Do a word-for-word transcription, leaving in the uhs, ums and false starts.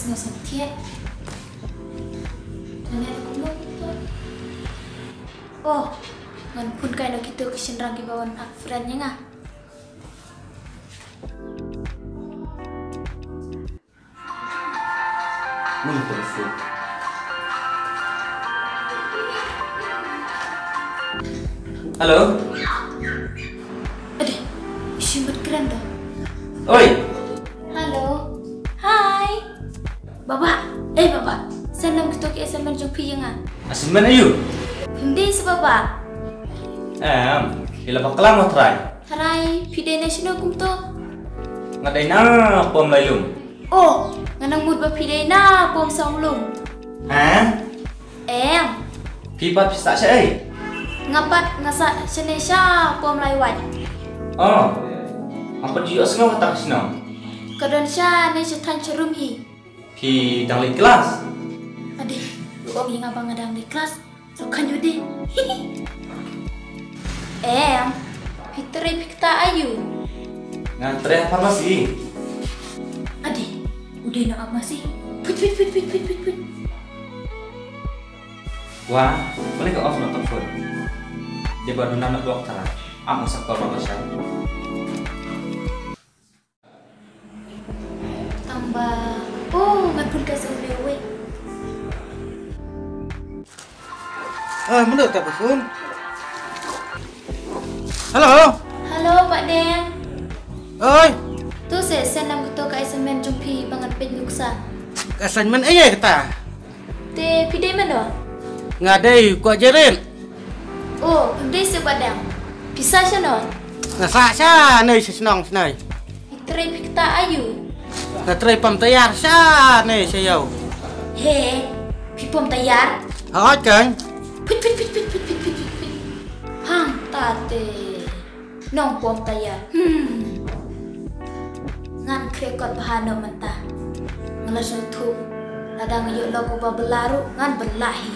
Nga sngewthuh. Nga ne kumno to. Oh, ngan phone kai noh kito ki shynrang kiba wan ak friend ïa nga. Mun to phone. Hello. Ade, shi mat kren to. Oi. Hello. Hi. Baba, eh baba, send noh kito ki assignment jong phi ïa nga. Assignment aïu? Phim dei se baba. Em, ïa la bakla mo trai. Trai, phi dei na shano kumto? Nga dei na pom lai lum. Oh, nga nang mut ba phi dei na pom song lum. Ha? Em. Phi pat phi sah shaei? Nga pat nga sah shane sha pom lai wait. Oh. Nga pat ju ïohsngew kata ka shnong. Ka don shane sha thaiñ sha rum hi. Phi dang leit klas? Ade, u ong ïa nga ba nga dang leit klas. So kan ju dei. Em. Phi trei phi kata aïu? Nga trei ha pharmacy. Ade, u dei na pharmacy. Put put put put put put put. Wa, balik ka off na phone. Dia baru nana dua kara. Am sa call ba sha. Tang ba. Oh, ngan phone ka song leh wei. Ah, mana tak phone? Hello. Hello, Pak Deng. Oi. Tu se send nam kito ka assignment jong phi ba ngan peit nuksa. Ka assignment aïu kata? Te phi dei mano? Nga dei ko Jerit. Oh, phi dei se badang. Phi sah shano? Nga sah shane sha shnong shane. Phi trei phi kata aïu? Nga trei pom tayar shane sha ïew. He, phi pom tayar? Hooid kan. Phi phi phi phi phi phi phi phi. Hang ta te. Nong pom tayar. Hmm. Ngan kre kot bha noh mynta. Nga la shu thuh. Lada nga ïoh lok uba bylla ruh ngan bylla hi.